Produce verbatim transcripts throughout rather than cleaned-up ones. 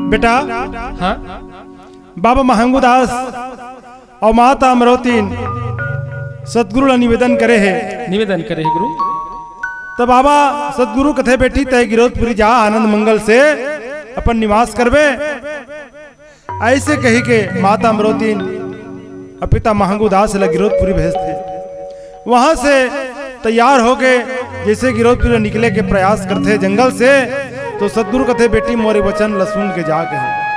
बेटा, हाँ? बाबा महंगू दास अउ माता अमरौतीन सतगुरु ला निवेदन करे हे। निवेदन करे हे गुरु। त बाबा सतगुरु कथे, "बेटी, तैं गिरौदपुरी जा, आनंद मंगल से अपन निवास करबे।" अइसे कहि के माता अमरौतीन अउ पिता महंगू दास ला गिरौदपुरी भेजथे। वहां से तैयार होके जइसे गिरौदपुरी निकले के प्रयास करथे जंगल से, त सतगुरु कथे, "बेटी, मोर ए वचन ला सुन के जा," कहे।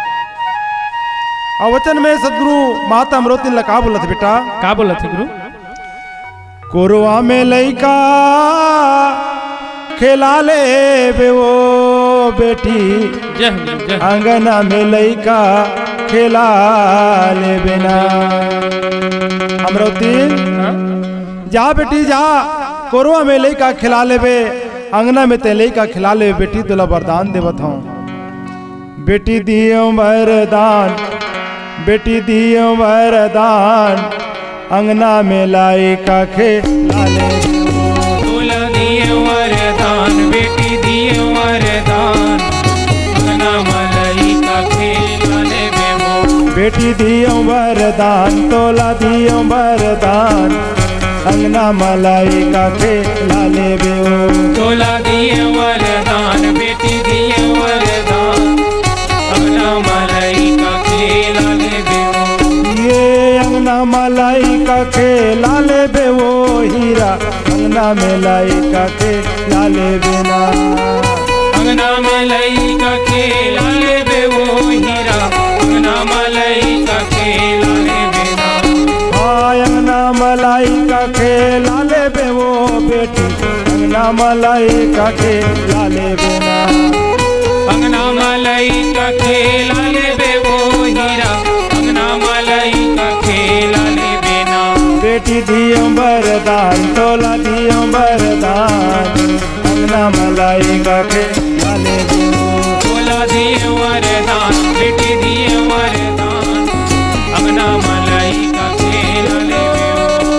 अउ वचन में सतगुरु माता अमरौतीन ला का बोलत हे बेटा? का बोलत हे गुरु? कोरवा में लइका खेला लेबे ओ बेटी, जय हो, जय हो। अंगना में लइका खेला लेबे ना। अमरौतीन, हाँ? जा बेटी जा, कोरवा में लइका खेला लेबे, अंगना में तैं लइका खेला लेबे बेटी, तोला वरदान देवत हंव। बेटी दियो वरदान, बेटी दियो वरदान, अंगना में लइका खेला लेबे। तोला दियो वरदान, बेटी दियो वरदान, अंगना में लइका खेला लेबे ओ। बेटी दियो वरदान, तोला दियो वरदान, अंगना में लइका खेला लेबे ओ। तोला दियो वरदान, बेटी दियो वरदान, अंगना में लइका खेला लेबे ओ। ये अंगना में लइका खेला लेबे ओ हीरा, अंगना में लइका खेला लेबे ना। अंगना में लइका खेला लेबे ओ हीरा, अंगना में लइका खेला लेबे ना। हाँ, अंगना में लइका खेला लेबे ओ बेटी, अंगना में लइका खेला लेबे ना। अंगना में लइका खेला लेबे ओ हीरा, अंगना में लइका खेला लेबे ना। बेटी दियो वरदान, तोला दियो वरदान, अंगना में लइका खेला लेबे ओ। तोला दियो वरदान, बेटी दियो वरदान, अंगना में लइका खेला लेबे ओ।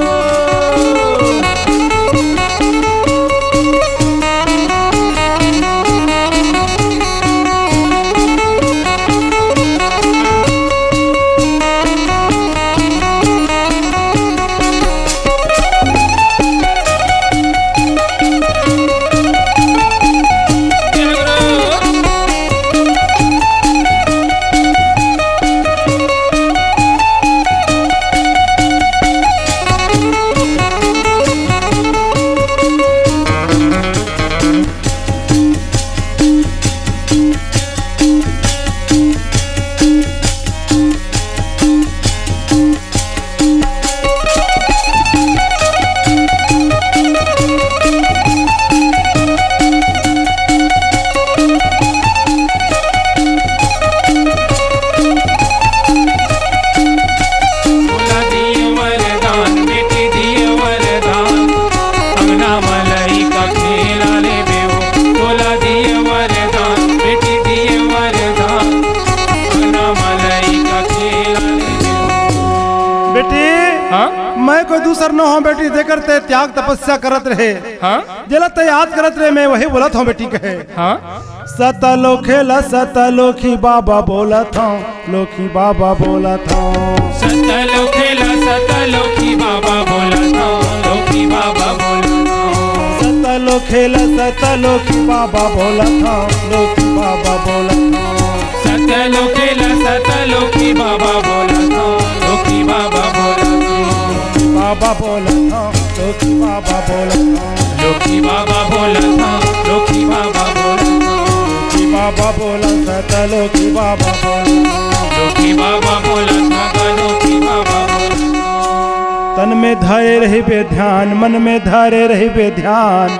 बेटी, हाँ? मैं कोई दूसर नोहंव बेटी, जेकर तैं त्याग तपस्या करत रहे। हाँ? जेला तैं याद करत रहे, मैं वही बोलत हंव बेटी कहे। हाँ? सतलोखी ला सतलोखी बाबा बोलत हंव, लोखी बाबा बोलत हंव। सतलोखी ला सतलोखी बाबा बोलत हंव, लोखी बाबा बोलत हंव। सतलोखी ला सतलोखी बाबा बोलत हंव, लोखी बाबा बोलत हंव। सतलोखी ला सतलोखी बाबा बोलत हंव, लोखी बाबा बोलत हंव। बाबा बोलत हंव, लोखी बाबा बोलत हंव। लोखी बाबा बोलत हंव, लोखी बाबा बोलत हंव। लोखी बाबा बोलत हंव, त लोखी बाबा बोलत हंव। लोखी बाबा बोलत हंव, त लोखी बाबा बोलत हंव। तन में धरे रहिबे ध्यान, मन में धरे रहिबे ध्यान,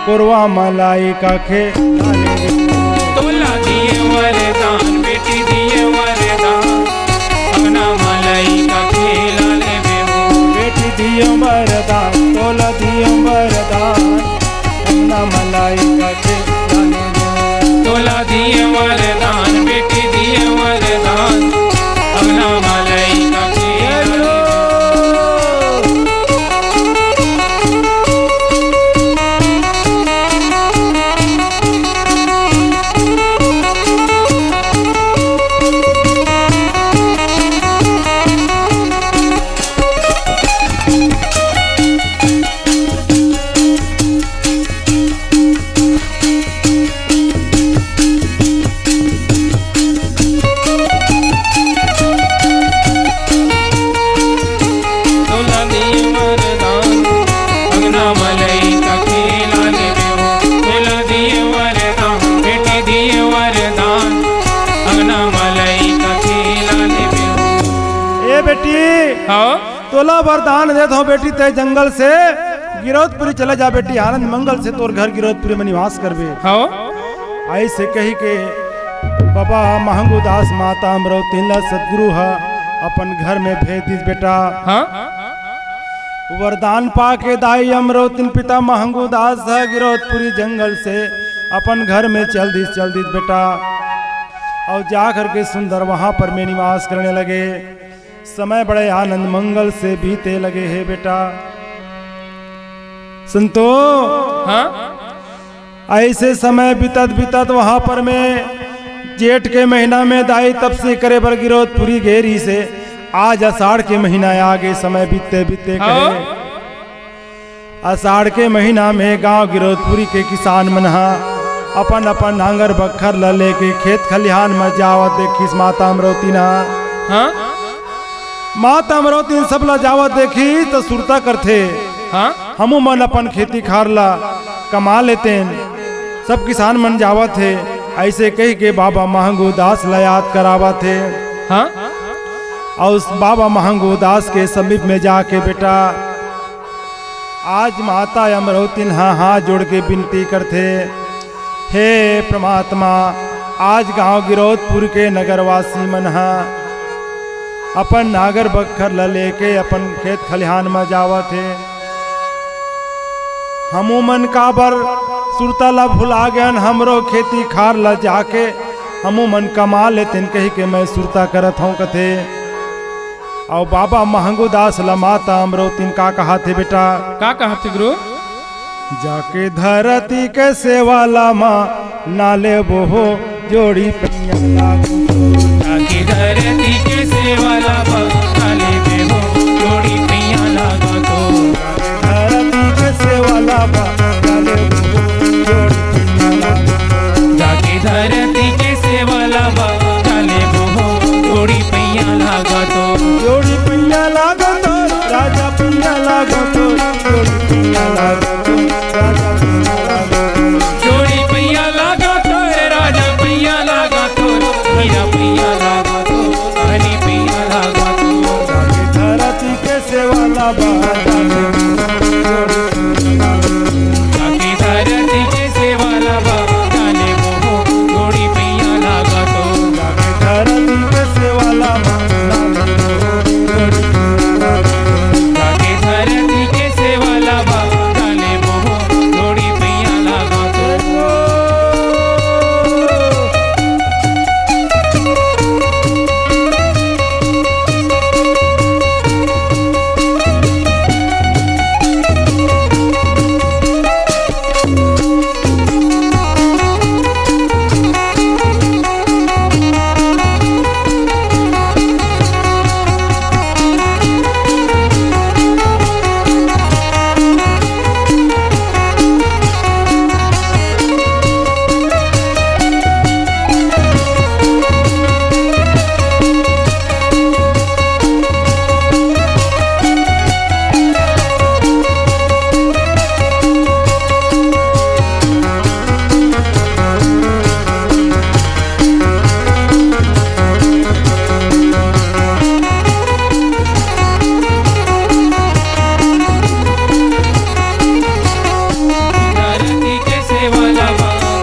कोरवा म लइका खेला लेबे। तोला दिये वरदान, बेटी दिये वरदान, अंगना म लइका खेला लेबे ओ। बेटी दिये वरदान, तोला दिये वरदान, अंगना म लइका खेला लेबे ओ। तोला दिये वरदान, बेटी दिये वरदान, अंगना म लइका खेला लेबे ओ। हाँ। तोला वरदान देत हौं बेटी, तैं जंगल से गिरौदपुरी चले जा बेटी, आनंद मंगल से तोर घर गिरौदपुरी में निवास करबे। हाँ। अइसे कहि के बाबा महंगू दास माता अमरौतिन ला सतगुरु ह अपन घर में भेज दिस बेटा। हाँ। वरदान पाके दाई अमरौतिन पिता महंगू दास ह गिरौदपुरी जंगल से अपन घर में चल दिस, चल दिस बेटा। अउ जा करके सुंदर वहाँ पर में निवास करने लगे। समय बड़े आनंद मंगल से बीते लगे हे बेटा। संतो, हाँ? अइसे समय बितत बितत वहाँ पर में जेठ के महीना में दाई तपसी करे बर गिरौदपुरी गे रिहिसे, आज असाढ़ के महीना आगे, समय बीतते बीतते हाँ? कहे। असाढ़ के महीना में गांव गिरौदपुरी के किसान मन ह अपन अपन नांगर बखर ल लेके खेत खलिहान म जावत देखिस माता अमरौतिन ह। हाँ? माता अमरौतिन सब ल जावत देखिस त सुरता करथे, हाँ? हमू मन अपन खेती खार ल कमा लेतेन, सब किसान मन जावत हे। अइसे कहि के बाबा महंगू दास ल याद करावत हे। हाँ? अउ उस बाबा महंगू दास के समीप में जाके बेटा आज माता अमरौतिन ह हाथ जोड़ के बिनती करथे, हे परमात्मा, आज गांव गिरौदपुर के नगरवासी मन ह अपन नांगर बखर ल लेके अपन खेत खलिहान म जावत हे। हमू मन काबर सुरता ल भुला गेन, हमरो खेती खार ल जाके हमू मन कमा लेतेन कहि के मैं सुरता करत हौं कथे। अउ बाबा महंगू दास ल माता अमरौतिन का कहाथे बेटा? का कहाथे गुरु? जाके धरती के सेवा ला मा ना लेबो हो जोड़ी पैया लागो। जाके धरती के सेवा ला मा ना लेबो हो जोड़ी पैया लागो तो। धरती के सेवा ला मा ना लेबो हो जोड़ी पैया लागो। जाके धरती के सेवा ला मा ना लेबो हो जोड़ी पैया लागो तो। जोड़ी पैया लागो तो, राजा पैया लागो तो, जोड़ी पैया लागो तो, राजा पैया लागो तो। जोड़ी पैया लागो तो, राजा पैया लागो तो, हीरा पैया लागो तो, धनी पैया लागो तो। जाके धरती के सेवा ला मा ना लेबो हो जोड़ी पैया लागो। जाके धरती के सेवा ला मा ना लेबो हो जोड़ी पैया लागो तो। जाके धरती के सेवा ला मा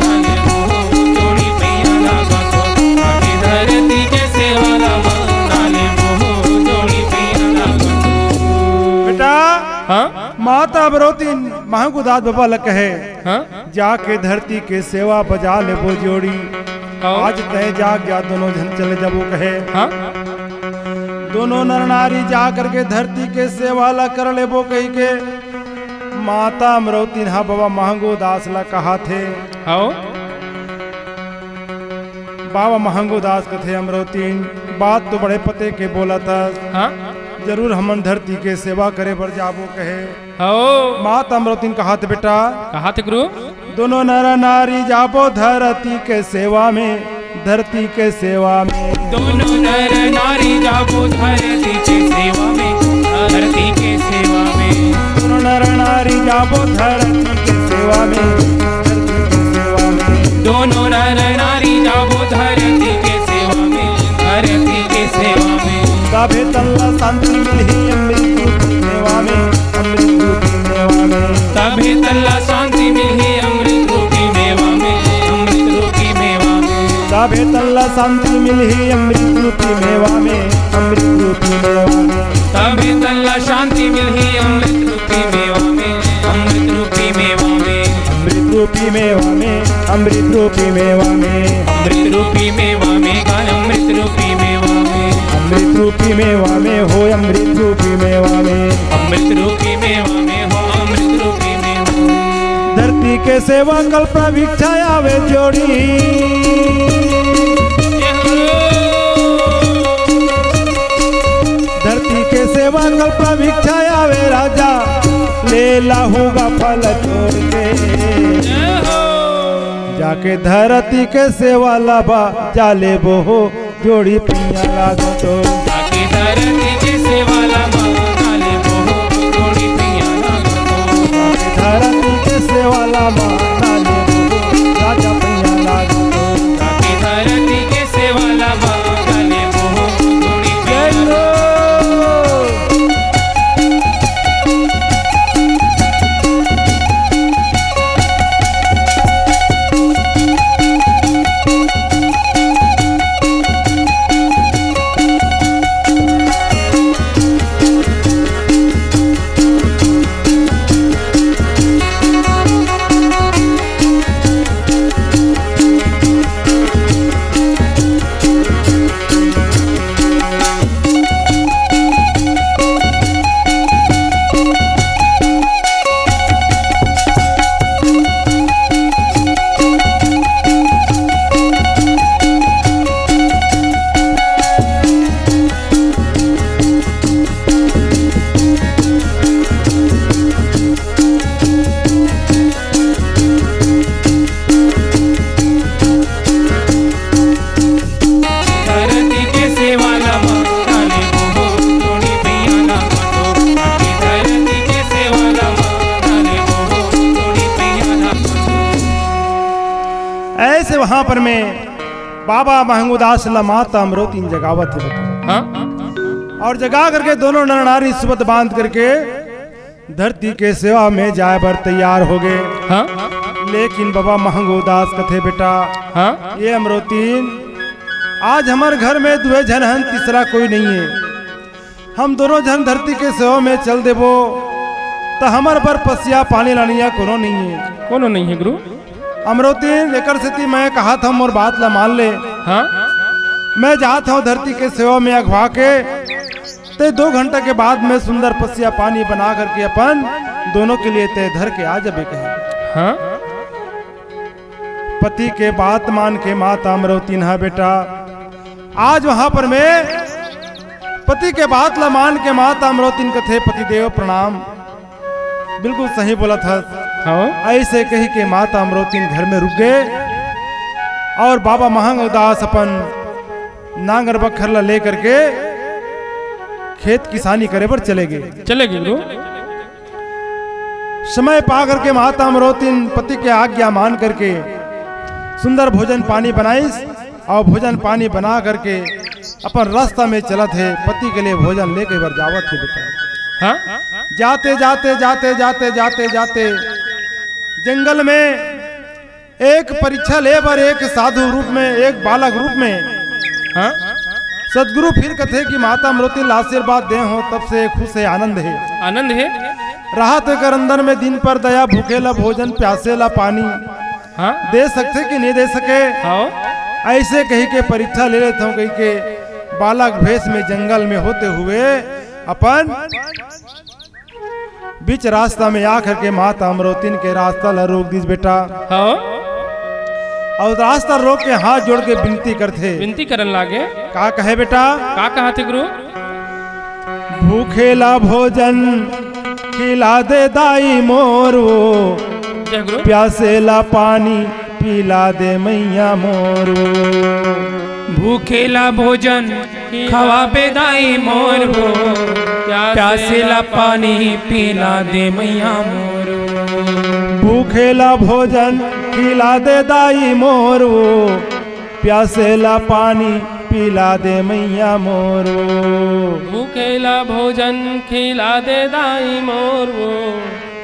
ना लेबो हो जोड़ी पैया लागो। जाके धरती के सेवा ला मा ना लेबो हो जोड़ी पैया लागो तो। बेटा, हाँ? माता अमरौतिन महंगू दास बाबा ल कहे, हाँ? जाके धरती के सेवा बजा लेबो जोड़ी। हाँ। आज तैं जाग जा, दोनों झन चले जाबो कहे। हाँ। दोनों नर नारी जा करके धरती के सेवा ला कर लेबो कहि के माता अमरौतिन हा बाबा महंगू दास ला कहाथे। हाँ। बाबा महंगू दास कथे, अमरौतिन, बात तो बड़े पते के बोलत हस। हाँ। जरूर हमन धरती के सेवा करे बर जाबो कहे। हव। माता अमरौतिन कहाथे बेटा। कहाथे गुरु। दोनों नर नारी जाबो धरती के सेवा में, धरती के सेवा में। दोनों नर नारी जाबो धरती के सेवा में, धरती के सेवा में। दोनों नर नारी जाबो धरती के सेवा में, धरती के सेवा में। दोनों नर नारी जाबो धरती के सेवा में, धरती के सेवा में। सभे तन ला शांति मिलही अमृत रूपी मेवा में, अमृत रूपी मेवा में। सभे तन ला शांति मिलही अमृत रूपी मेवा में, अमृत रूपी मेवा में। सभे तन ला शांति मिलही अमृत रूपी मेवा में, अमृत रूपी मेवा में। सभे तन ला शांति मिलही अमृत रूपी मेवा में, अमृत रूपी मेवा में। अमृत रूपी मेवा में, अमृत रूपी मेवा में। अमृत रूपी मेवा में, गाय अमृत रूपी मेवा में। अमृत रूपी मेवा में हो, अमृत रूपी मेवा में। अमृत रूपी मेवा में हो, अमृत रूपी मेवा में। धरती के सेवा कल्पवृक्ष आवे जोड़ी। धरती के सेवा कल्पवृक्ष आवे राजा, ले लाहूगा फल तोड़ के। जाके धरती के सेवा ला बजा लेबो हो, जोड़ी पैया लागो तो। जाके धरती के सेवा ला बजा लेबो हो, जोड़ी पैया लागो तो। जाके धरती के सेवा ला बजा लेबो हो, राजा पैया लागो तो। जाके धरती के सेवा ला बजा लेबो हो, जोड़ी पैया लागो तो। धरती के सेवा ला माता ले मोहो, जोड़ी पैया ला मातो, धरती के सेवा ला माता ले मोहो, जोड़ी पैया ला मातो। ऐसे वहां पर में बाबा महंगूदास ला माता अमरोतिन जगावत हे। हाँ? और जगा करके दोनों नर नारी सुबद बांध करके धरती के सेवा में जाए बर तैयार हो गए। हाँ? लेकिन बाबा महंगूदास कथे, बेटा, हाँ? ये अमरोतिन, आज हमर घर में दुए झन हन, तीसरा कोई नहीं है। हम दोनों झन धरती के सेवा में चल देबो, त हमर बर पसिया पानी लानिया कोनो नहीं है। कोनो नहीं है गुरु। अमरोतिन, एकर सेती मैं कहा था, मोर बात ला मान ले। हाँ? मैं जात हूँ धरती के सेवा में अगवा के, ते दो घंटा के बाद में सुंदर पसिया पानी बना करके अपन दोनों के लिए ते धर के आ जाबे कहे। हाँ? पति के बात मान के माता अमरोतिन हा, बेटा, आज वहां पर में पति के बात ला मान के माता अमरोतिन कथे, पतिदेव प्रणाम। बिल्कुल सही बोलत हस। हाँ। ऐसे कही के माता अमरोतिन घर में रुक गए और बाबा महंग उदास अपन नांगर बखर ला लेकर के खेत किसानी करे बर चले गए। चले गए गुरु। समय पा करके माता अमरोतिन पति के आज्ञा मान करके सुंदर भोजन पानी बनाइस और भोजन पानी बना करके अपन रास्ता में चलत हे, पति के लिए भोजन लेके बर जावत हे बेटा। हाँ? जाते, जाते, जाते, जाते, जाते, जाते जंगल में एक परीक्षा ले बर एक साधु रूप में, एक बालक रूप में हाँ? सदगुरु फिर कथे कि माता अमरोतिन ला आशीर्वाद दे हो, तब से खुश है, आनंद है। आनंद है। रहा तो कर अंदर में दिन पर दया, भूखे ला भोजन, प्यासे ला पानी। हाँ? दे सकथे कि नहीं दे सके? हाँ। ऐसे कही के परीक्षा ले लेता हूँ, कही के बालक भेष में जंगल में होते हुए अपन बीच रास्ता में आकर के माता अमरोतिन के रास्ता ला रोक दीस बेटा। हाँ। और रास्ता रोक के हाथ जोड़ के विनती करथे। विनती करन लागे। का कहे बेटा? का कहा थे गुरु? भूखे ला भोजन खिला दे दाई मोर वो, जय गुरु। प्यासे ला पानी पिला दे मैया मोर वो। भूखे ला भोजन खवाबे दाई मोर वो, प्यासे ला पानी पिला दे मैया मोर वो। भूखे ला भोजन खिला दे दाई मोर वो, प्यासे ला पानी पिला दे मैया मोर वो। भूखे ला भोजन खिला दे दाई मोर वो,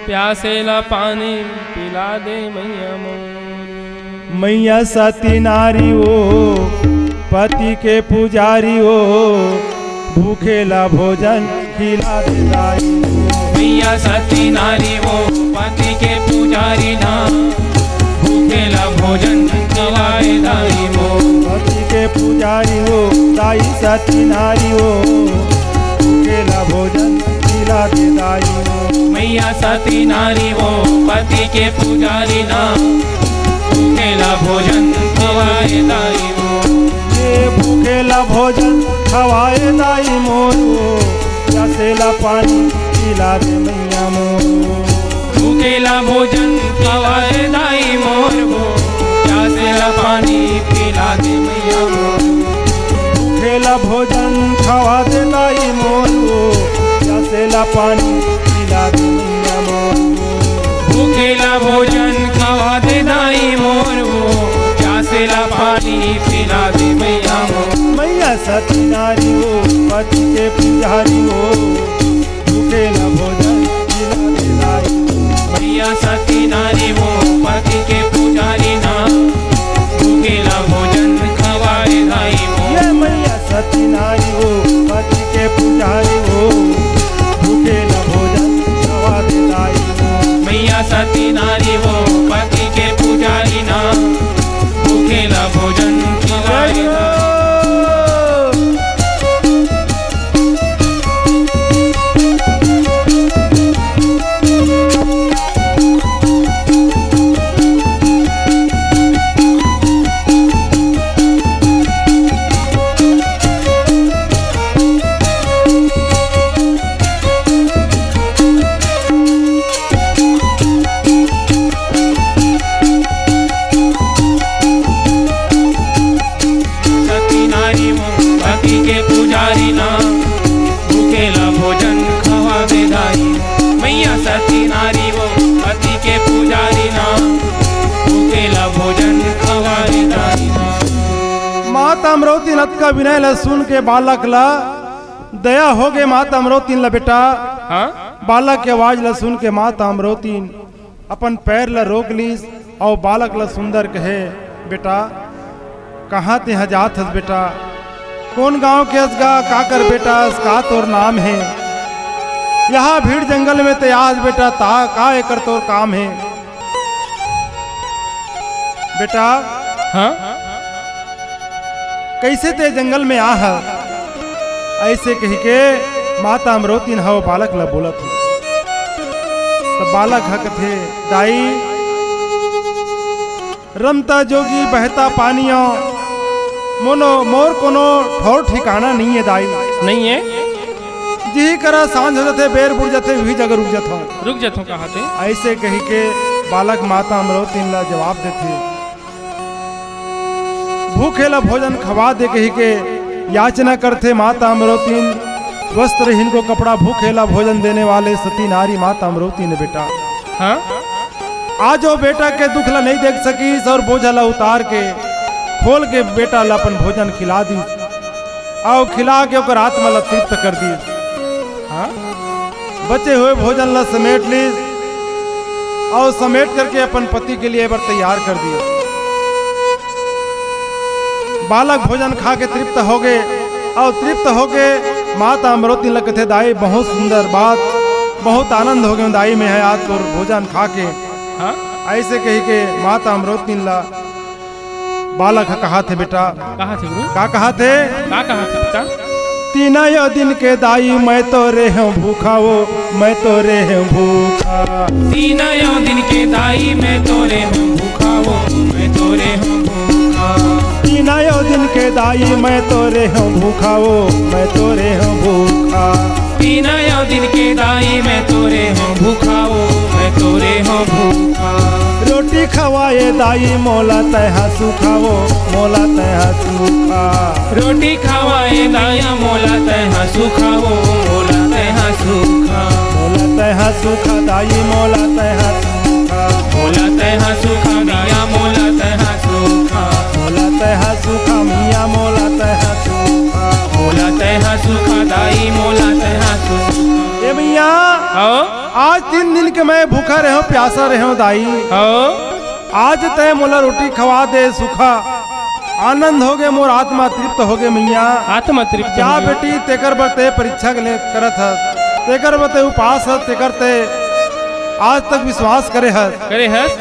प्यासे ला पानी पिला दे मैया मोर। मैया सती नारी वो, पति के पुजारी वो, भूखे ला भोजन खिला दे दाई। मैया सती नारी वो, पति के पुजारी ना, भूखे ला भोजन खिला दे दाई वो। पति के पुजारी वो, दाई सती नारी वो, भूखे ला भोजन खिला दे दाई वो। मैया सती नारी वो, पति के पुजारी ना, भूखे ला भोजन खिला दे दाई वो। ये भूखे ला भोजन खवाए दाई मोर वो, प्यासे ला पानी पिला दे मैया मोर। भूखे ला भोजन खवाए दाई मोर वो, प्यासे ला पानी पिला दे मैया मोर। भूखे ला भोजन खवा दे दाई मोर वो, प्यासे ला पानी पिला दे मैया मोर। भूखे ला भोजन खवा दे दाई मोर वो, प्यासे ला पानी पिला दे मैया मोर। मैया सती नारी वो, पति के पुजारी वो, भूखे ला भोजन खिला दे दाई। मैया सती नारी वो, पति के पुजारी ना, भूखे ला भोजन खवाए दाई वो। ये मैया सती नारी वो, पति के पुजारी वो, भूखे ला भोजन खवा दे दाई वो। मैया सती नारी वो, पति के पुजारी ना, भूखे ला भोजन खवाए दाई। सती नारी वो, पति के पुजारी ना, भूखे ला भोजन खवा दे दाई। मैया सती नारी वो, पति के पुजारी ना, भूखे ला भोजन खवा दे दाई। माता अमरौतिन अतका विनय ला सुन के बालक ला दया होगे माता अमरौतिन ला बेटा। हाँ? बालक के आवाज ला सुन के माता अमरौतिन अपन पैर ला रोक लीस अउ बालक ला सुंदर कहे, "बेटा, कहाँ तेहा जात हस बेटा? कोन गांव के हस गा? काकर बेटा हस? का तोर नाम हे? यहाँ भीड़ जंगल में ते आज बेटा, ता का एकर तोर काम हे?" बेटा, हाँ? कइसे ते जंगल में आ हस? अइसे कहिके माता अमरौतिन ह ओ बालक ल बोलत हे। त बालक ह कथे, "दाई, रमता जोगी बहता पानियों, मोनो, मोर कोनो ठौर ठिकाना नइ हे दाई।" नइ हे? जिही करा सांझ हो जथे, बेर बुड़ जथे, उही जगह रुक जथों। रुक जथों कहाथे। अइसे कहिके बालक माता अमरौतिन ला जवाब देथे। भूखे ला भोजन खवा दे कहिके याचना करथे माता अमरौतिन। वस्त्रहीन को कपड़ा, भूखे ला भोजन देने वाले सती नारी माता अमरौतिन बेटा। हाँ? आज ओ बेटा के दुख ला नइ देख सकिस अउ बोझा ला उतार के, खोल के बेटा ला अपन भोजन खिला दिस। अउ खिला के ओकर आत्मा ला तृप्त कर दिस। हाँ? बचे हुए भोजन ला समेट लिस अउ समेट करके अपन पति के लिए बर तैयार कर दिस। बालक भोजन खा के तृप्त होगे अउ तृप्त होके माता अमरौतिन ला कथे, "दाई, बहुत सुंदर बात, बहुत आनंद होगे दाई, मैं ह आज तोर भोजन खा के।" हाँ? अइसे कहिके माता अमरौतिन ला बालक ह कहाथे बेटा। कहाथे गुरु? का कहाथे? का कहाथे बेटा? तीन यो दिन के दाई मैं तो रेहेंव भूखा वो, मैं तो रेहेंव भूखा। तीन यो दिन के दाई मैं तो रेहेंव भूखा वो, मैं तो रेहेंव भूखा। तीन यो दिन के दाई मैं तो रेहेंव भूखा वो, मैं तो रेहेंव भूखा। तीन यो दिन के दाई मैं तो रेहेंव भूखा वो, मैं तो रेहेंव भूखा। रोटी खवाए दाई मोला तैहा सुखा वो, मोला तैहा सुखा। रोटी खवाए दाई मोला तैहा सुखा वो, मोला तैहा सुखा। मोला तैहा सुखा दाई मोला तैहा सुखा। मोला तैहा सुखा मिया मोला तैहा सुखा। मोला तैहा सुखा मिया मोला तैहा मइया, हव। आज तीन दिन के मैं भूखा रहेंव, प्यासा रहेंव दाई। हव। आज तैं मोला रोटी खवा दे सुखा, आनंद होगे, मोर आत्मा तृप्त होगे मइया। आत्मा तृप्त जा होगे। बेटी, तेकर बर तैं परीक्षा के ले करत हस, तेकर बर तैं उपास हस, तेकर तैं आज तक विश्वास करे हस। करे हस।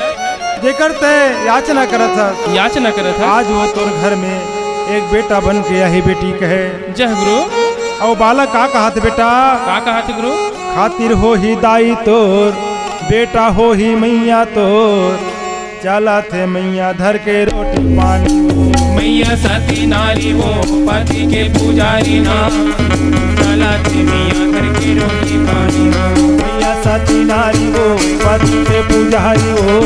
जेकर तैं याचना करत हस। याचना करत हस। आज वो तोर घर में एक बेटा बन के आही बेटी कहे। जय गुरु। अउ बालक का कहत बेटा? का कहत गुरु? खातिर होही दाई तोर, बेटा होही मइया तोर। चलत हे मइया धर के रोटी पानी। मइया सती नारी वो पति के पुजारी ना। चलत हे मइया धर के रोटी पानी। मइया सती नारी वो पति के पुजारी वो।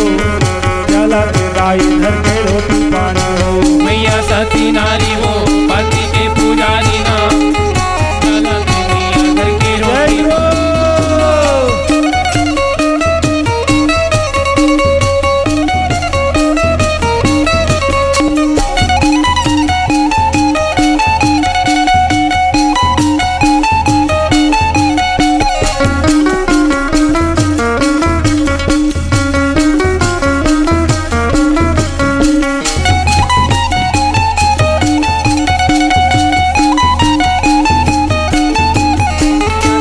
चलत हे दाई धर के रोटी पानी वो। मइया सती नारी वो पति के पुजारी ना। चलत हे मइया धर के जय रोटी गुरु।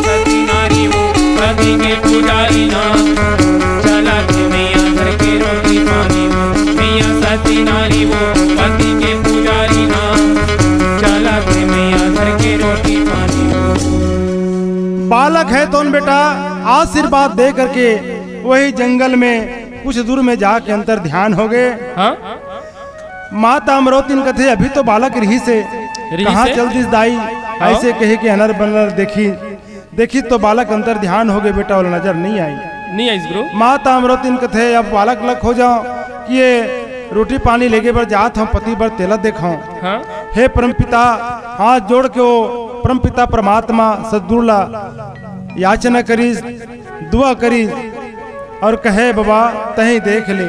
सती नारी वो पति के पुजारी ना। चलत हे मइया धर के रोटी पानी वो। मइया सती नारी वो पति के पुजारी ना। चलत हे मइया धर के रोटी पानी वो। बालक हे तोन बेटा, आशीर्वाद दे करके वही जंगल में कुछ दूर में जाके अंतर ध्यान होगे। हाँ? माता अमरौतिन कथे, "अभी तो बालक रिहिस हे, रिहिस कहाँ हे? चल दिस दाई?" हाँ। अइसे कहे के अनर बनर देखिस, देखिस तो बालक अंतर ध्यान होगे, बेटा ओला नजर नइ आइस। नइ आइस गुरु। माता अमरौतिन कथे, "अब बालक ल खोजंव कि ये रोटी पानी लेगे बर जात हंव, पति बर तेला देखंव।" हाँ। हे परमपिता, हाथ जोड़ के वो परमपिता परमात्मा सद्गुरु ला याचना करिस, दुआ करिस अउ कहे, "बबा, तहीं देख ले।"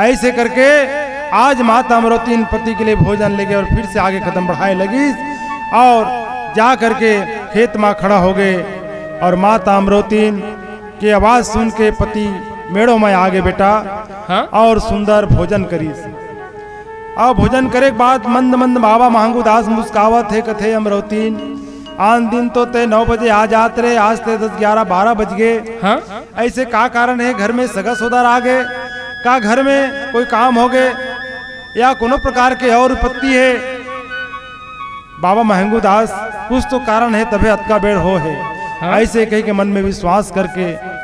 अइसे करके आज माता अमरौतिन पति के लिए भोजन लेगे अउ फिर से आगे कदम बढ़ाए लगिस अउ जा करके खेत मा खड़ा होगे अउ माता अमरौतिन के आवाज सुन के पति मेड़ो में आगे बेटा हाँ? अउ सुंदर भोजन करिस। अउ भोजन करे के बाद मंद मंद बाबा महंगू दास मुस्कावत हे, कथे, "अमरौतिन, आन दिन तो तैं नौ बजे आ जात रे, आज तैं दस, ग्यारह, बारह बज गे। हाँ? अइसे का कारण हे? घर में सगा सोदर आ गे का? घर में कोई काम होगे या कोनो प्रकार के अउ विपत्ति हे?" बाबा महंगू दास, "कुछ तो कारण हे, तभे अतका बेर होहे।" हाँ? अइसे कहिके मन में विश्वास करके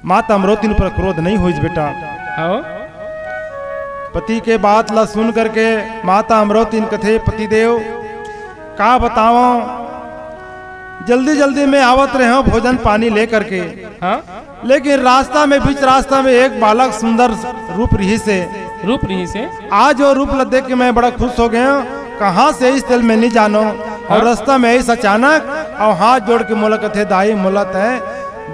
माता अमरौतिन पर क्रोध नइ होइस बेटा। हाँ। पति के बात ला सुन करके माता अमरौतिन कथे, "पतिदेव, का बतावंव, जल्दी जल्दी में आवत रहेंव भोजन पानी ले करके, हाँ? लेकिन रास्ता में, बीच रास्ता में एक बालक सुंदर रूप रिहिस हे।" रूप रिहिस हे। आज वो रूप ला देख के मैं बड़ा खुश हो गेंव। कहाँ से आइस तेला मैं नइ जानंव। अउ हाँ। रास्ता में आइस अचानक अउ हाथ जोड़ के मोला कथे, "दाई, मोला तैं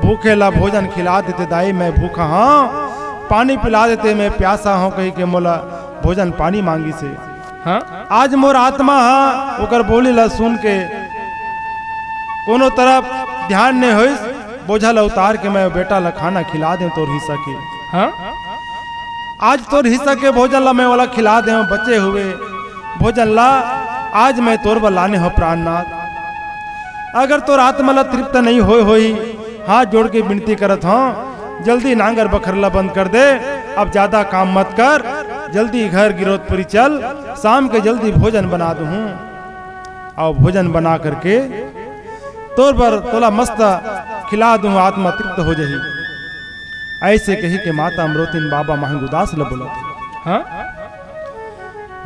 भूखे ला भोजन खिला देते दाई, मैं भूखा हंव, पानी पिला देते, मैं प्यासा हंव," कहिके मोला भोजन पानी मांगिस हे। हाँ। आज मोर आत्मा ह ओकर बोली ला सुन के कोनो तरफ ध्यान नइ होइस, बोझा ला उतार के मैं बेटा ला खाना खिला देंव तोर हिस्सा के। हाँ। आज तोर हिस्सा के भोजन ला मैं ओला खिला देंव, बचे हुए भोजन ला आज मैं तोर बर लाने हंव प्राणनाथ। अगर तोर आत्मा ला तृप्त नइ होए होही, हाथ जोड़ के विनती करत हंव, जल्दी नांगर बखर ला बंद कर दे, अब ज्यादा काम मत कर, जल्दी घर गिरौदपुरी चल, शाम के जल्दी भोजन बना दूहूं। अउ भोजन बना करके तोर बर तोला मस्त खिला दूहूं, आत्मा तृप्त हो जाही। अइसे कहिके माता अमरौतिन बाबा महंगू दास ल बोलत हे। हाँ?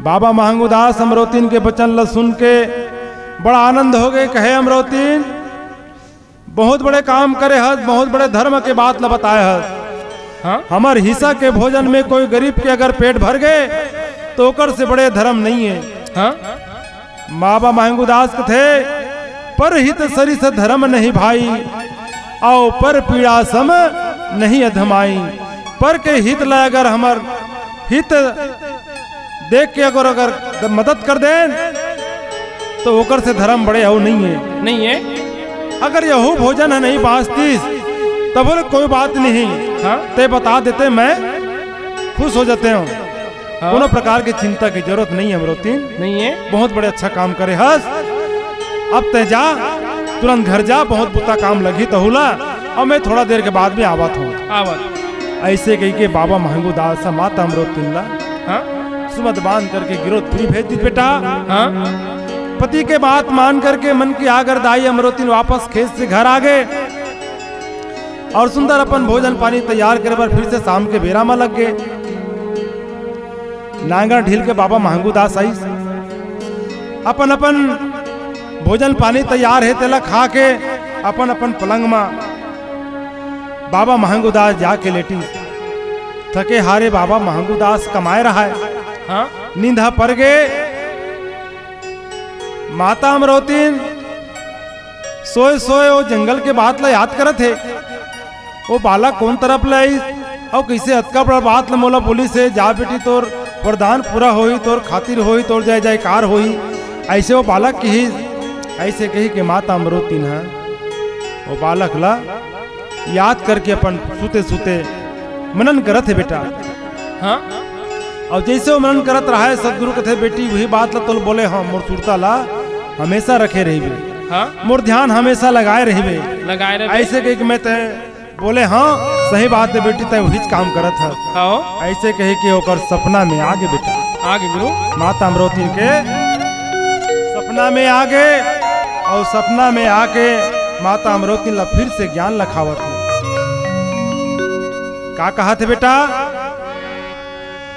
बाबा महंगू दास अमरौतिन के बचन ल सुन के बड़ा आनंद होगे। कहे, "अमरौतिन, बहुत बड़े काम करे हस, बहुत बड़े धर्म के बात ल बताए हस। हाँ? हमर हिस्सा के भोजन में कोई गरीब के अगर पेट भर गे, त ओकर से बड़े धर्म नइ हे।" हाँ? बाबा महंगू दास कथे, "पर हित सरिस धर्म नहीं भाई, अउ पर पीड़ा सम नहीं अधमाई।" पर के हित ला अगर हमर हित देख के अगर, अगर मदद कर देन, त ओकर से धर्म बड़े अउ नइ हे। नइ हे। अगर यहू भोजन ह नहीं बांचतिस, तब बोले, "कोई बात नहीं, हाँ? ते बता देते, मैं खुश हो जाते हूँ।" हाँ। कोनो प्रकार के चिंता के जरूरत नहीं है, अमरोतीन। नहीं है। बहुत बड़े अच्छा काम करे हस। अब ते जा, तुरंत घर जा, बहुत बुता काम लगी तहूला, अउ मैं थोड़ा देर के बाद में आवत हूँ। आवत। ऐसे कही के बाबा महंगू दास ह माता अमरोतीन ला हाँ? सुमत बांध करके गिरौदपुरी भेज दी बेटा। हाँ? पति के बात मान करके मन की आगर दाई अमरोतीन वापस खेत से घर आ गए अउ सुंदर अपन भोजन पानी तैयार करे बर फिर से शाम के बेरा म लग गए। नांगर ढील के बाबा महंगू दास आइस, अपन अपन भोजन पानी तैयार हे, तेला खा के अपन अपन पलंग म बाबा महंगू दास जाके लेटी। थके हारे बाबा महंगू दास कमाए रहा है, हाँ? नींद ह पर गे। माता अमरोतीन सोए सोए ओ जंगल के बात ला याद करत हे। ओ बालक कोन तरफ ले आइस अउ कइसे अतका बड़ा बात ला मोला बोलिस हे, "जा बेटी, तोर वरदान पूरा होही, तोर खातिर होही, तोर जय जयकार होही।" ऐसे ओ बालक किहिस। ऐसे कही के माता अमरोतीन ह ओ बालक ला याद करके अपन सुते सुते मनन करत हे बेटा। हाँ? अउ जइसे ओ मनन करत रहा हे, सतगुरु कथे, "बेटी, वही बात ला तोल बोले हंव, मोर सुरता ला हमेशा रखे रहिबे, हाँ? मोर ध्यान हमेशा लगाए रहिबे।" लगाए रहिबे। ऐसे कहि के मैं ते बोले हंव, "सही बात हे बेटी, ते वहीच काम करत हस।" हाँ। ऐसे कहि के ओकर सपना में आगे बेटा। आगे गुरु। माता अमरोतीन के सपना में आगे अउ सपना में आके माता अमरोतीन ला फिर से ज्ञान लखावत हे। का कहत हे बेटा?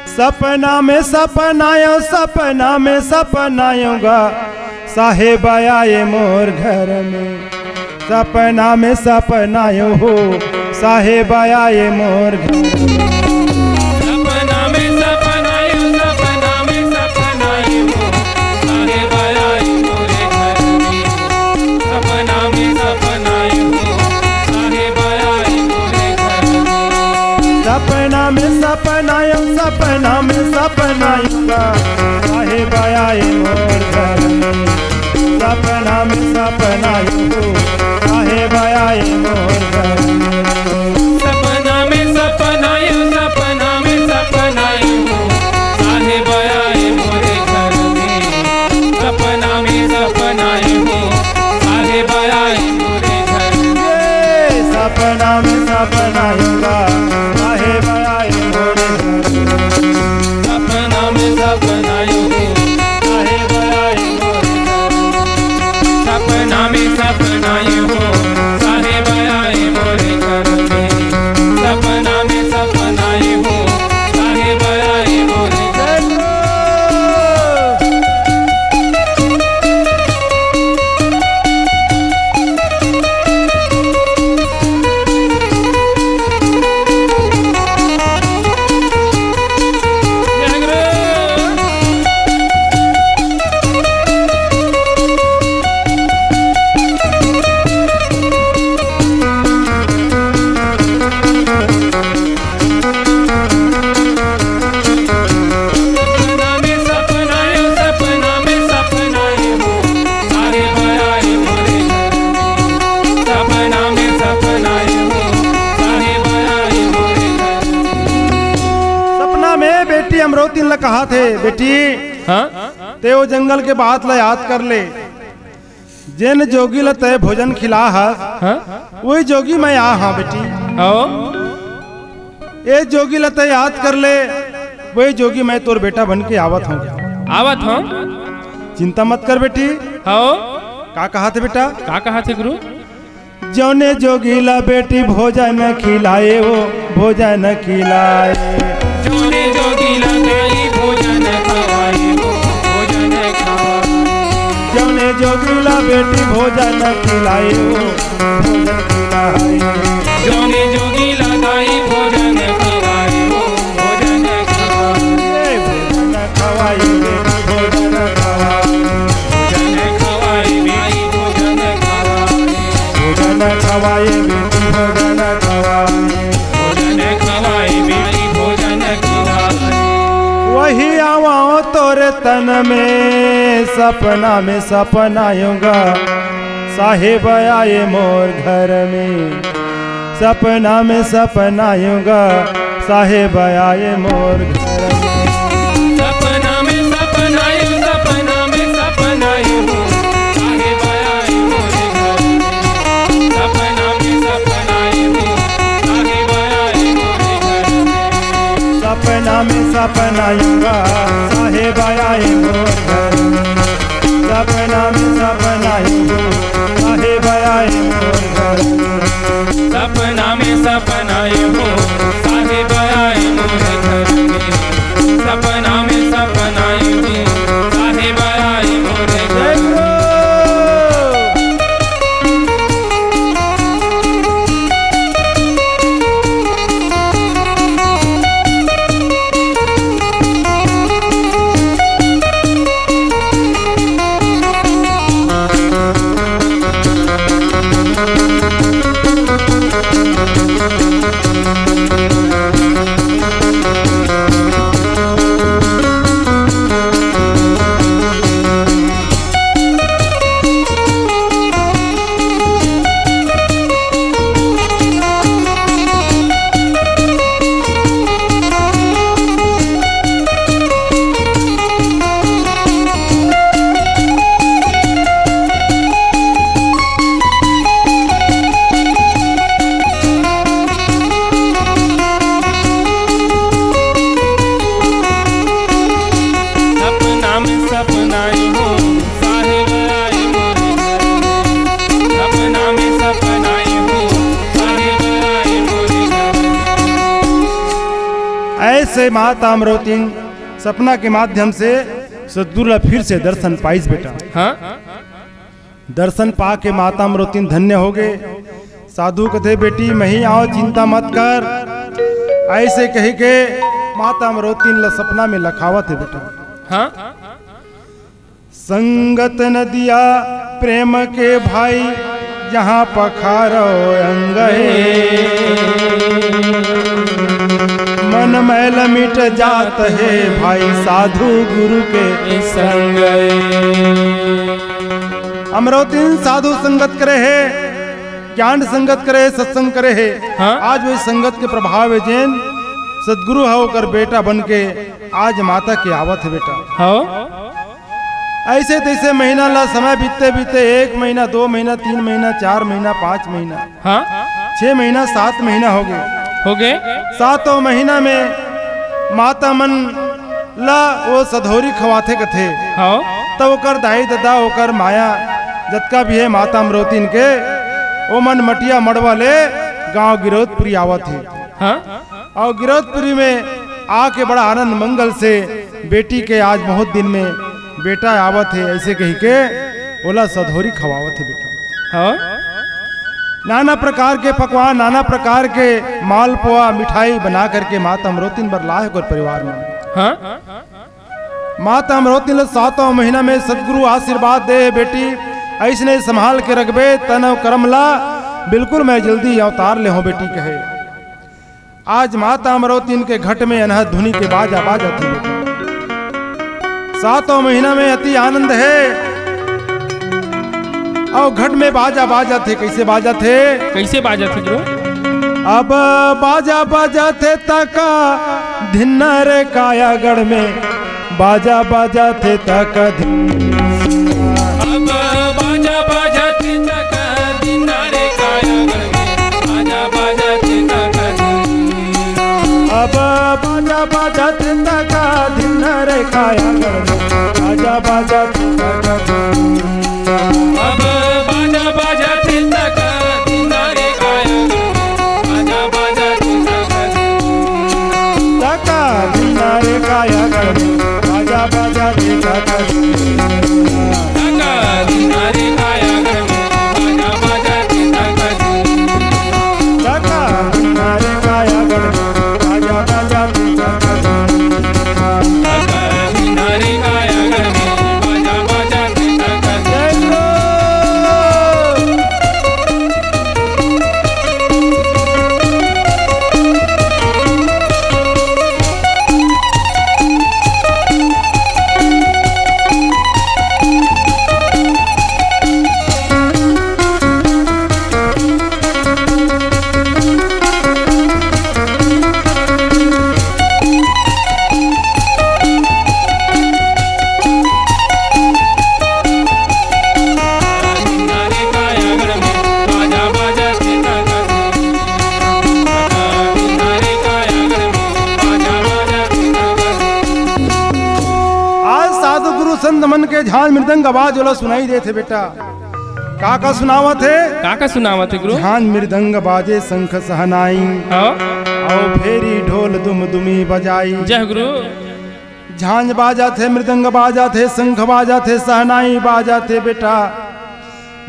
सपना में सपनायो, सपना में सपनायो गा, साहेब आए मोर घर में। सपना में सपनायो हो, साहेब आए मोर घर। सपना में सपनायो, सपना में सपनायो हो, साहेब आए मोरे घर में। सपना में सपनायो हो, साहेब आए मोरे घर में। सपना में सपनायो, सपना में सपनायो गा, साहेब आए मोर घर में। सपना में सपनायो हो, साहेब आए मोर घर में। सपना में सपनायो, सपना में सपनायो हो, साहेब आए मोरे घर में। सपना में सपनायो हो, साहेब आए मोरे घर में। ये सपना में सपनायो गा, साहेब आए मोरे घर में। सपना में सपनायो हो, साहेब आए मोरे घर में। सपना में सपनायो हो, साहेब आए मोरे घर में। सपना में सपनायो हो, साहेब आए मोरे घर में। सपना में बेटी अमरोतीन ला कहाथे, "बेटी, हाँ? ते ओ जंगल के बात ला याद कर ले।" जेन जोगी ल तय भोजन खिला हस, हाँ? वही जोगी मैं आ हाँ बेटी। आओ। ए जोगी ल तय याद कर ले, वही जोगी मैं तोर बेटा बन के आवत हूँ। आवत हूँ। चिंता मत कर बेटी। आओ। का कहाथे बेटा? का कहाथे गुरु? जौने जोगी ला बेटी भोजन खिलाए वो, भोजन खिलाए। जौने जोगी ला दाई भोजन खवाए वो, भोजन खवाए। जौने जोगी ला बेटी भोजन खिलाए वो, भोजन खिलाए। जौने जोगी ला दाई भोजन खवाए वो, भोजन खवाए। भोजन खवाए बेटी भोजन खवाए। भोजन खवाए बेटी भोजन खवाए। भोजन खवाए बेटी भोजन खवाए। भोजन खवाए बेटी भोजन खवाए। वही आवा तोरे तन में, सपना में सपना आऊंगा। साहेब आए मोर घर में। सपना में सपना आयूंगा, साहेब आए मोर घर में। सपना में सपना आए, सपना में सपना आए हो, साहेब आए मोर घर में। सपना में सपना आए हो, साहेब आए मोर घर में। सपना में सपना आयूंगा, साहेब आए मोर घर में। सपना में सपना आए हो, साहेब आए मोर घर में। सपना में सपना आए हो, साहेब आए मोर घर में। सपना में सपना आए हो, साहेब आए मोर घर में। सपना में सपना आए हो, साहेब आए मोरे घर में। सपना में सपना आए हो, साहेब आए मोरे घर में। ऐसे माता अमरोतिन सपना के माध्यम से सतगुरु ला फिर से दर्शन पाइस बेटा। हाँ। दर्शन पाके माता अमरोतिन धन्य होगे। साधु कथे, "बेटी, महीं आंव, चिंता मत कर।" ऐसे कहिके माता अमरोतिन ला सपना में लखावत हे बेटा। हाँ? संगत नदिया प्रेम के भाई, जहाँ पखारो अंग हे। मन मैल मिट जात हे भाई, साधु गुरु के संग हे। अमरोतिन साधु संगत करे हे, ज्ञान संगत करे हे, सत्संग करे हे। हाँ। आज वही संगत के प्रभाव हे, जेन सतगुरु ह ओकर बेटा बन के आज माता के आवत हे बेटा। हाँ। ऐसे तैसे महीना ला समय बीतते बीतते एक महीना, दो महीना, तीन महीना, चार महीना, पाँच महीना, हाँ। छह महीना, सात महीना होगे। होगे। सातों महीना में माता मन ला वो सधौरी खवाथे कथे। हाँ। त ओकर दाई ददा, ओकर माया जतका भी हे माता अमरोतिन के, ओमन मटिया मड़वा ले गांव गिरौदपुरी आवत हे। हाँ। अउ गिरौदपुरी में आके बड़ा आनंद मंगल से बेटी के आज बहुत दिन में बेटा आवत हे, ऐसे कहिके ओला सधौरी खवावत हे बेटा। हाँ। नाना प्रकार के पकवान, नाना प्रकार के मालपुआ, मिठाई बना करके माता अमरोतिन बर लाए ओकर परिवार में। हाँ। माता अमरोतिन ल सातों महीना में सतगुरु आशीर्वाद दे हे, "बेटी, ऐसने संभाल के रखबे, तन अउ करम ला बिल्कुल मैं जल्दी अवतार ले हों बेटी," कहे। आज माता अमरोतिन के घट में अनहद धुनी के बाजा बाजत हे। सातों महीना में अति आनंद हे। अउ घट में बाजा बाजत हे। कैसे बाजत हे? कैसे बाजत हे गुरु? अब बाजा बाजत हे तका धिन्ना रे कायागढ़ में। बाजा बाजत हे तका धिन। अब बाजा बाजत हे तका धिन्ना रे कायागढ़ में। बाजा बाजत हे तका धिन। अब बाजा बाजत हे तका धिन्ना रे कायागढ़ में। बाजा बाजत हे तका धिन। अब बाजा बाजत हे तका धिन्ना रे कायागढ़ में। बाजा बाजत हे तका धिन। तका धिन्ना रे कायागढ़ में। बाजा बाजत हे तका धिन। तका धिन्ना झांझ मृदंग आवाज ओला सुनाई देथे बेटा। का का सुनावत हे? का का सुनावत हे गुरु? झांझ मृदंग बाजे शंख सहनाई। हाँ। अउ भेरी ढोल दुम दुमी बजाई। जय गुरु। झांझ बाजत हे, मृदंग बाजत हे, शंख बाजत हे, सहनाई बाजत हे बेटा।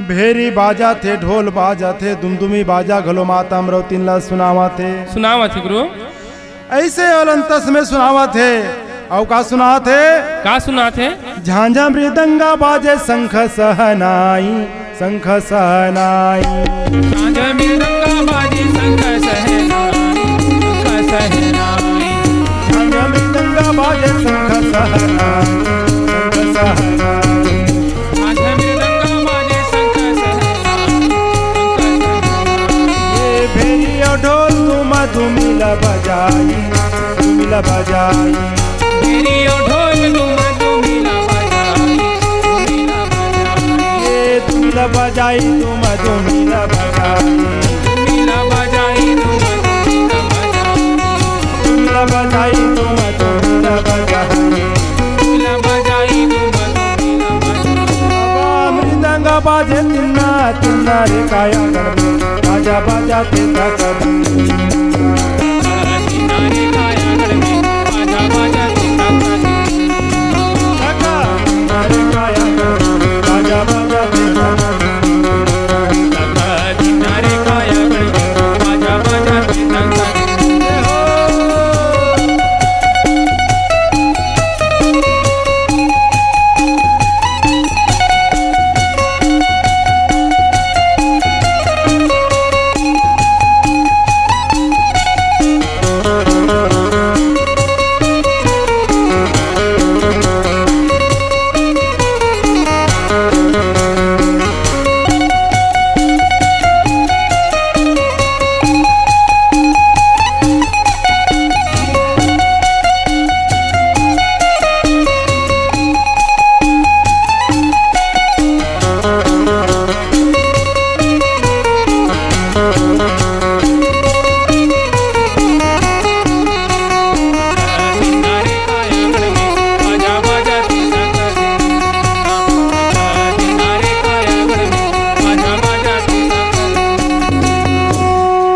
भेरी बाजत हे, ढोल बाजत हे, दुमदुमी बाजा घलो माता अमरौतिन ला सुनावत हे। सुनावत हे गुरु। अइसे अलंतस में सुनावत हे। अउ का सुनात हे? का सुनात हे? झांझा मृदंगा बाजे शंख सहनाई, शंख सहनाई। झांझा मृदंगा बाजे शंख सहनाई, शंख सहनाई। झांझा मृदंगा बाजे शंख सहनाई, शंख सहनाई। झांझा मृदंगा बाजे शंख सहनाई, शंख सहनाई। ये भेरी अउ ढोल दुमा दुमी ला बजाई, दुमी ला बजाई। भेरी अउ ढोल दुमा दुमी ला बजाई, दुमी ला बजाई। ये दुमी ला बजाई, दुमा दुमी ला बजाई। दुमी ला बजाई, दुमा दुमी ला बजाई। दुमी ला बजाई, दुमा दुमी ला बजाई। दुमी ला बजाई, दुमा दुमी ला बजाई। बाबा मृदंग बाजे तिन्ना, तिन्ना रे कायागढ़ में। बाजा बाजा ते तक।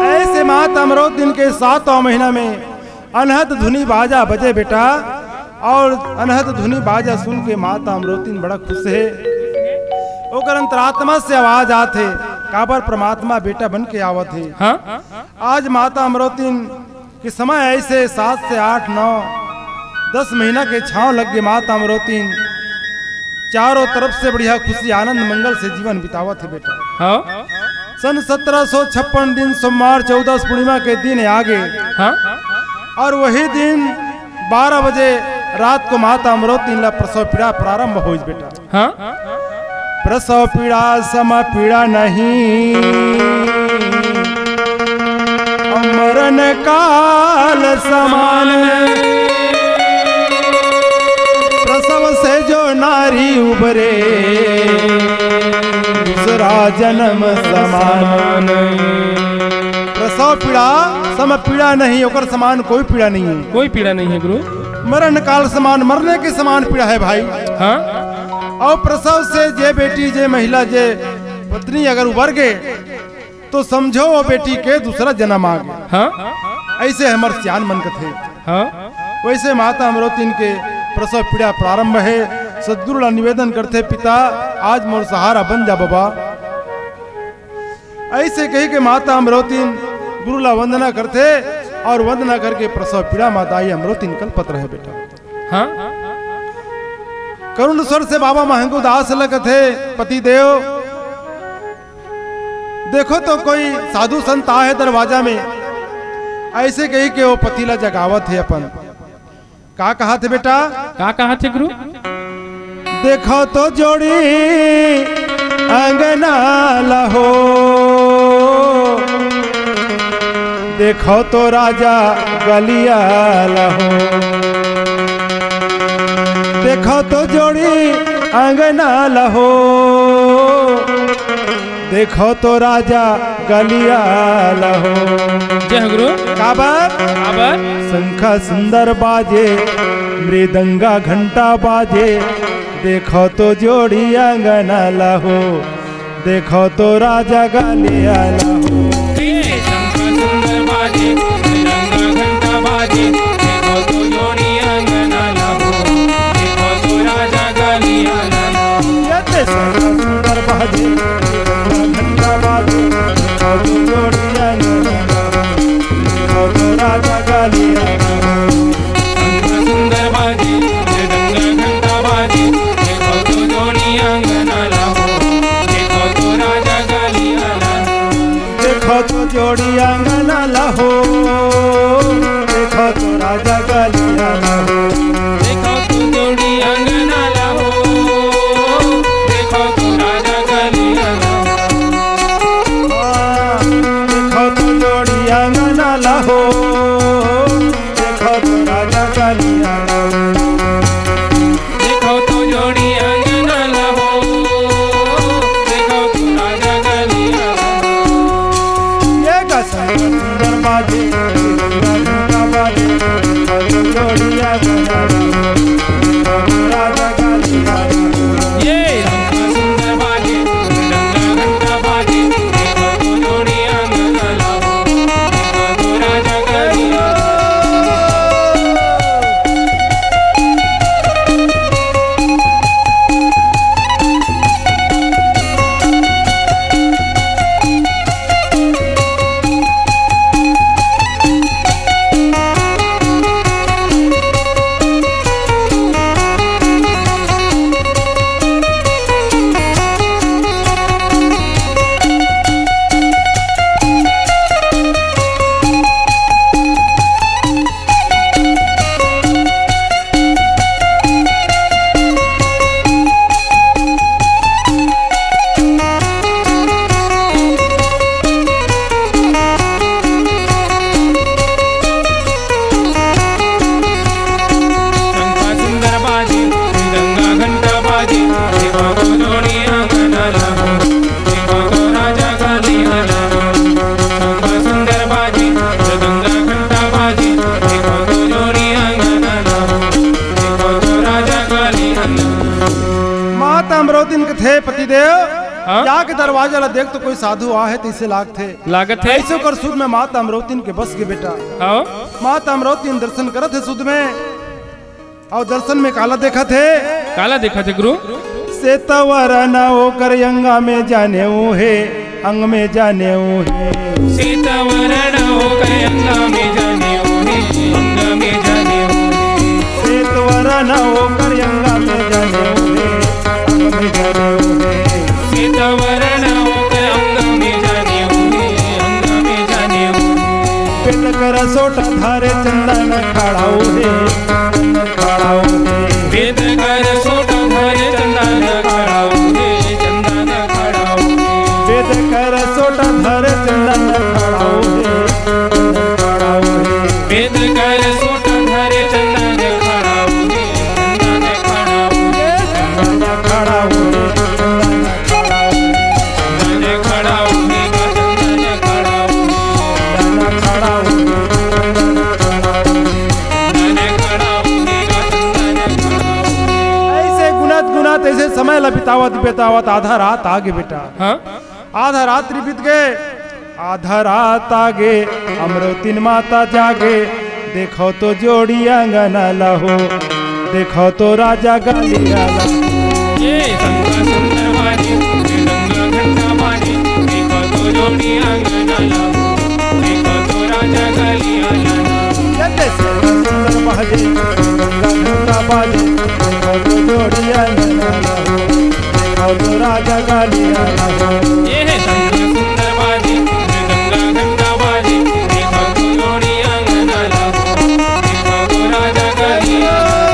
ऐसे माता अमरौतिन के सातवां महीना में अनहद धुनी बाजा बजे बेटा, अउ अनहद धुनी बाजा सुन के माता अमरौतिन बड़ा खुश हे। ओकर अंतरात्मा से आवाज आत हे, काबर परमात्मा बेटा बन के आवत हे। हाँ? आज माता अमरौतिन के समय ऐसे सात से आठ, नौ, दस महीना के छांव लग गे। माता अमरौतिन चारों तरफ से बढ़िया खुशी, आनंद, मंगल से जीवन बितावत हे बेटा। हाँ। सन सत्रह सौ छप्पन दिन सोमवार चौदस पूर्णिमा के दिन आगे। हाँ। अउ वही दिन बारह बजे रात को माता अमरौतिन ला प्रसव पीड़ा प्रारंभ होइस बेटा। हाँ। प्रसव पीड़ा सम पीड़ा नहीं, मरण काल समान। प्रसव से जो नारी उबरे, दूसरा जन्म समान। प्रसव पीड़ा सम पीड़ा नहीं, ओकर समान कोई पीड़ा नहीं हे। कोई पीड़ा नहीं हे गुरु। मरण काल समान, मरने के समान पीड़ा हे भाई। हाँ। अउ प्रसव से जे बेटी, जे महिला, जे पत्नी अगर उबर गे, तो समझो वो बेटी के दूसरा जन्म आ गे। हाँ। अइसे हमर सियान मन कथे। हाँ। वइसे माता अमरौतिन के प्रसव पीड़ा प्रारंभ हे। सतगुरु ला निवेदन करथे, पिता, आज मोर सहारा बन जा बाबा। अइसे कहि के माता अमरौतिन गुरु ला वंदना करथे अउ वंदना करके प्रसव पीड़ा म दाई अमरौतिन कलपत रहे बेटा। हाँ। करुण स्वर से बाबा महंगू दास ल कथे, पति देव, देखो तो कोई साधु संत आहे दरवाजा में। अइसे कहि के वो पति ला जगावत हे अपन। का कहत हे बेटा? का कहत हे गुरु? देखो तो जोड़ी अंगना ला हो, देखो तो राजा गलिया ला हो, देखो तो जोड़ी अंगना ला हो, देखो तो राजा गलिया ला हो। जय हो गुरु। काबर? काबर? शंखा सुंदर बाजे, मृदंगा घंटा बाजे, देखो तो जोड़ी अंगना ला हो, देखो तो राजा गालिया ला हो। ए, शंख सुंदर बाजे, डंगा घंटा बाजे, देखो तो जोड़ी अंगना ला हो, देखो तो राजा गालिया ला हो। ये ते शंख सुंदर बाजे, डंगा घंटा बाजे, देखो तो जोड़ी अंगना ला हो, देखो तो राजा गालिया ला हो। शंख सुंदर बाजे, डंगा घंटा बाजे, देखो तो जोड़ी अंगना ला हो, देखो तो राजा गालिया ला हो। देखो तो जोड़ी अंगना ला हो, देखो तो राजा गालिया ला हो। देखो तो जोड़ी अंगना ला हो, देखो तो राजा गालिया ला हो। हाँ, देखो तो जोड़ी अंगना ला हो, देखो तो राजा गालिया ला हो। देखो तो जोड़ी अंगना ला हो, देखो तो राजा गालिया ला हो। ये का सुंदर बाजे, बाजे, देखो तो जोड़ी अंगना ला हो, देखो तो राजा गालिया ला हो। ये शंख सुंदर बाजे, डंगा घंटा बाजे, देखो तो जोड़ी अंगना ला हो, देखो तो राजा गालिया ला हो। शंख सुंदर बाजे, डंगा घंटा बाजे, देखो तो जोड़ी अंगना ला हो, देखो तो राजा गालिया ला हो। शंख सुंदर बाजे, डंगा घंटा बाजे, देखो तो जोड़ी अंगना ला हो, देखो तो राजा गालिया ला हो। माता अमरौतिन कथे पतिदेव, हाँ? जाके दरवाजा ला देख तो कोई साधु आ हे तइसे लागथे। लागत हे। अइसे कर सुध में माता अमरौतिन के बस गे बेटा। हाँ। माता अमरौतिन दर्शन करत हे सुध में, अउ दर्शन में काला देखत हे? काला देखत हे गुरु? सेतवरन ओकर अंगा में जानेव हे, अंग में जानेव हे। सेतवरन ओकर अंगा में जानेव हे, अंग में जानेव हे। सेतवरन ओकर अंगा में जानेव हे, अंग में जानेव हे। सेतवरन ओकर अंग में जानेव हे, अंग में जानेव हे। बेद कर सोटा धारे चंदन खड़ाऊ हे, चंदन खड़ाऊ हे। बेद कर सोटा धारे चंदन खड़ाऊ हे, चंदन खड़ाऊ हे। बेद कर सोटा धारे चंदन खड़ाऊ हे, चंदन खड़ाऊ हे। बेद कर सोटा धारे चंदन खड़ाऊ हे, चंदन खड़ाऊ हे। चंदन खड़ाऊ हे, चंदन खड़ाऊ हे। अइसे गुनत गुनत अइसे समय ला बितावत बितावत आधा रात आ गे बेटा। हाँ? आधा रात्रि बीत गे, आधा रात आ गे, अमरौतिन माता जागे, देखो तो जोड़ी अंगना ला हो, देखो तो राजा गालिया ला। ये शंख सुंदर बाजे, डंगा घंटा बाजे, देखो तो जोड़ी अंगना ला हो, देखो तो राजा गालिया ला। ये ते शंख सुंदर बाजे, डंगा घंटा बाजे, देखो तो जोड़ी अंगना ला हो, देखो तो राजा गालिया ला हो। ये है शंख सुंदर बाजे, डंगा घंटा बाजे, देखो तो जोड़ी अंगना ला हो, देखो तो राजा गालिया ला हो।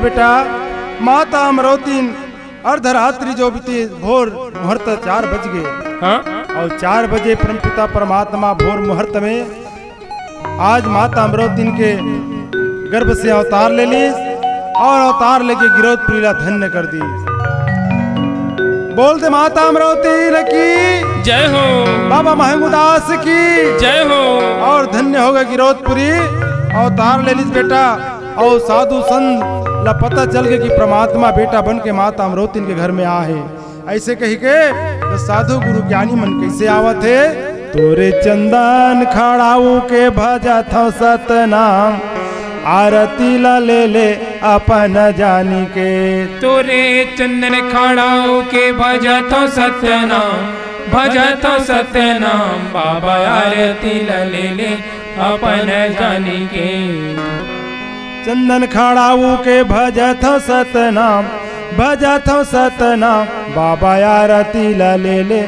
बेटा, माता अमरौतिन अर्धरात्रि जो बीती, भोर मुहूर्त चार बज गे। हाँ? अउ चार बजे परमपिता परमात्मा भोर मुहूर्त में आज माता अमरौतिन के गर्भ से अवतार ले लीस अउ अवतार लेके गिरौदपुरी ला धन्य कर दीस। बोल दे माता अमरौतिन की जय हो। बाबा महंगूदास की जय हो। अउ धन्य होगे गिरौदपुरी, अवतार ले लीस बेटा। अउ साधु संत ला पता चल गे कि परमात्मा बेटा बन के माता अमरौतिन के घर में आ हे। अइसे कहिके तो साधु गुरु ज्ञानी मन कइसे आवत हे? तोरे चंदन खड़ाऊ के भजत हँव सतनाम, आरती ला ले ले अपन जानी के। तोरे चंदन खड़ाऊ के भजत हँव सतनाम, भजत हँव सतनाम, बाबा आरती ला ले ले अपन जानी के। चंदन खड़ाऊ के भजत हँव सतनाम, भजत हँव सतनाम, बाबा आरती ला ले ले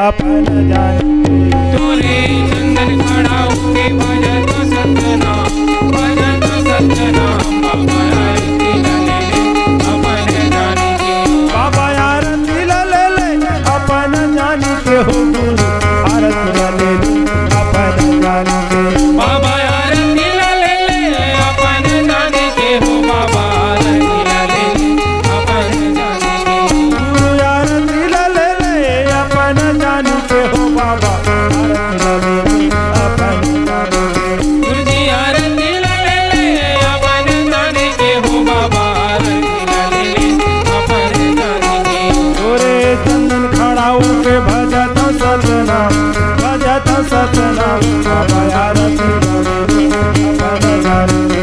अपन जानी के। तोरे चंदन खड़ाऊ के भजत हँव सतनाम, भजत हँव सतनाम, बाबा आरती ला ले ले अपन जानी के। बाबा आरती ला ले ले अपन जानी के हो गुरु, आरती ला ले ले अपन जानी के। बाबा आरती ला ले ले अपन जानी के हो, बाबा आरती ला ले ले अपन जानी के। गुरु आरती ला ले ले अपन जानी के हो, बाबा आरती ला ले ले अपन जानी के। गुरुजी आरती ला ले ले अपन जानी के हो, बाबा आरती ला ले ले अपन जानी के। तोरे चंदन खड़ाऊ के भजत हँव सतनाम, भजत हँव सतनाम, बाबा आरती ला ले ले अपन जानी के।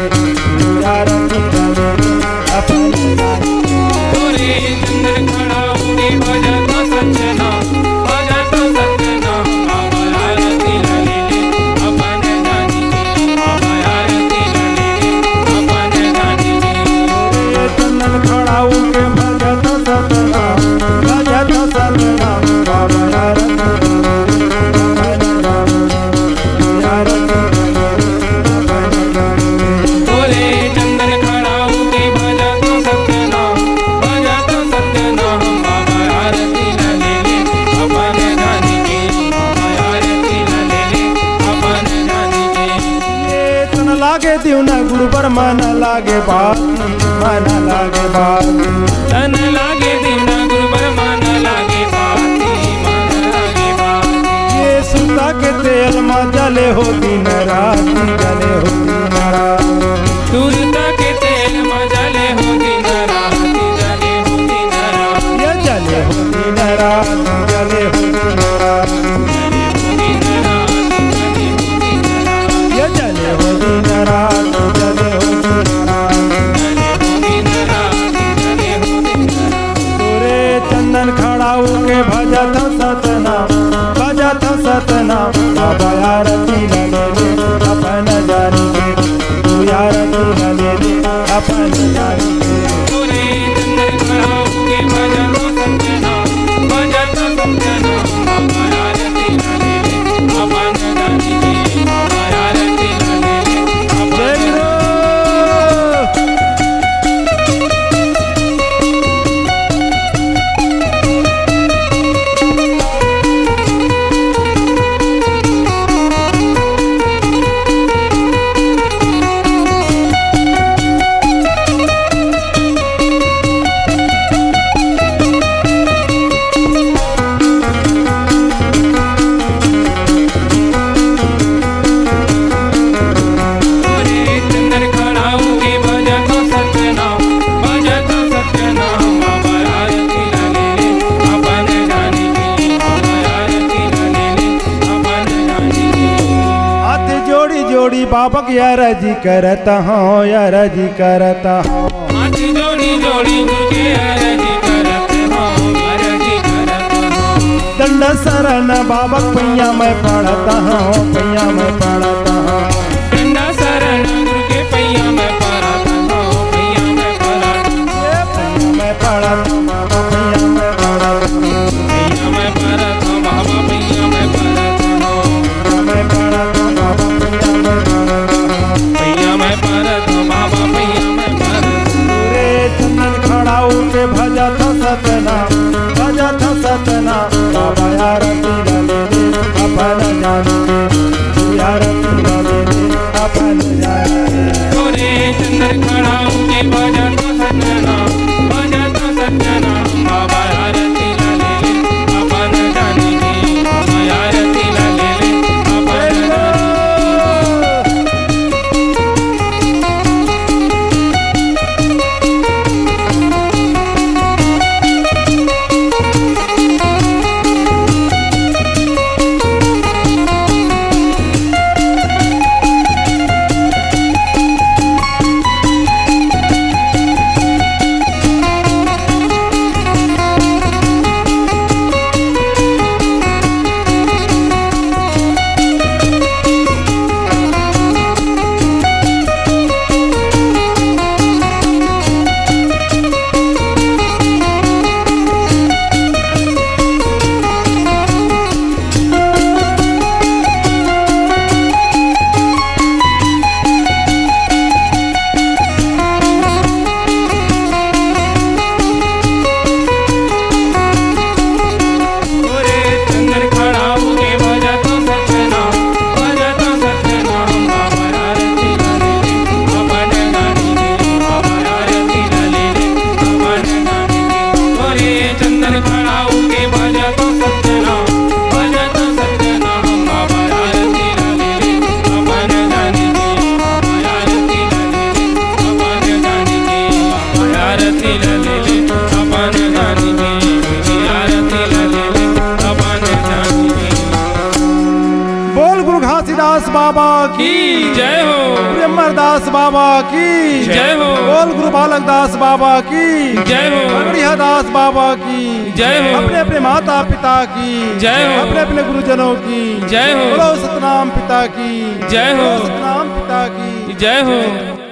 आरती ला ले ले अपन जानी के। तोरे चंदन खड़ाऊ के भजत हँव सतनाम, भजत हँव सतनाम, बाबा आरती ला ले ले अपन जानी के, बाबा आरती ला ले ले अपन जानी के। चंदन खड़ाऊ के भजत हँव सतनाम, भजत हँव सतनाम, बाबा आरती ला ले ले अपन जानी के। तोरे चंदन खड़ाऊ के भजत हँव सतनाम, भजत हँव सतनाम, बाबा आरती ला ले ले अपन जानी के, बाबा आरती ला ले ले अपन जानी के। ये तन लागे दिवना गुरुबर मन लागे बाती, मन लागे बाती। तन लागे दिवना गुरुबर मन लागे बाती, मन लागे बाती। ये सुरता के तेल मा जले हो दिन राती, जले हो दिन राती। सुरता के तेल मा जले हो दिन राती, जले हो दिन राती। ये जले हो दिन राती, जले हो दिन राती। ये जले हो दिन रात, जले हो दिन रात। तोरे चंदन खड़ाऊ के भजत हँव सतनाम, भजत हँव सतनाम, बाबा आरती ला ले ले अपन जानी के। तू आरती ला ले ले अपन जानी के। तोरे चंदन खड़ाऊ के भजत हँव सतनाम, भजत हँव सतनाम, बाबा आरती ला ले ले अपन जानी के। जय गुरु। हाथ जोड़ी जोड़ी बाबा के अरजी करत हँव, अरजी करत हँव। हाथ जोड़ी जोड़ी गुरु के अरजी करत हँव, अरजी करत हँव। डंडा सरन बाबा पैया मैं पड़त हँव, पैया मैं पड़त हँव। डंडा सरन गुरु के पैया मैं पड़त हँव, पैया मैं पड़त हँव। ए पैया मैं पड़त हँव, बाबा पैया मैं पड़त हँव। पैया मैं पड़त हँव, बाबा पैया मैं पड़त हँव। मैं पड़त हँव, बाबा पैया मैं पड़त हँव। मैं पड़त हँव, बाबा पैया मैं पड़त हँव। रे तोरे चंदन खड़ाऊ के बजत सतनाम, बजत सतनाम, बाबा आरती ला ले ले, अपन जानी के, आरती ला ले ले, अपन जानी के। बोल गुरु घासीदास बाबा की। की जय हो। गुरु अमरदास बाबा की। जय हो। बोल गुरु बालक दास बाबा की। जय हो। पगड़िया दास बाबा की। जय हो। अपने अपने माता पिता की। जय हो। अपने अपने गुरुजनों की। जय हो। बोलो सतनाम पिता की। जय हो। बोलो सतनाम पिता की। जय हो।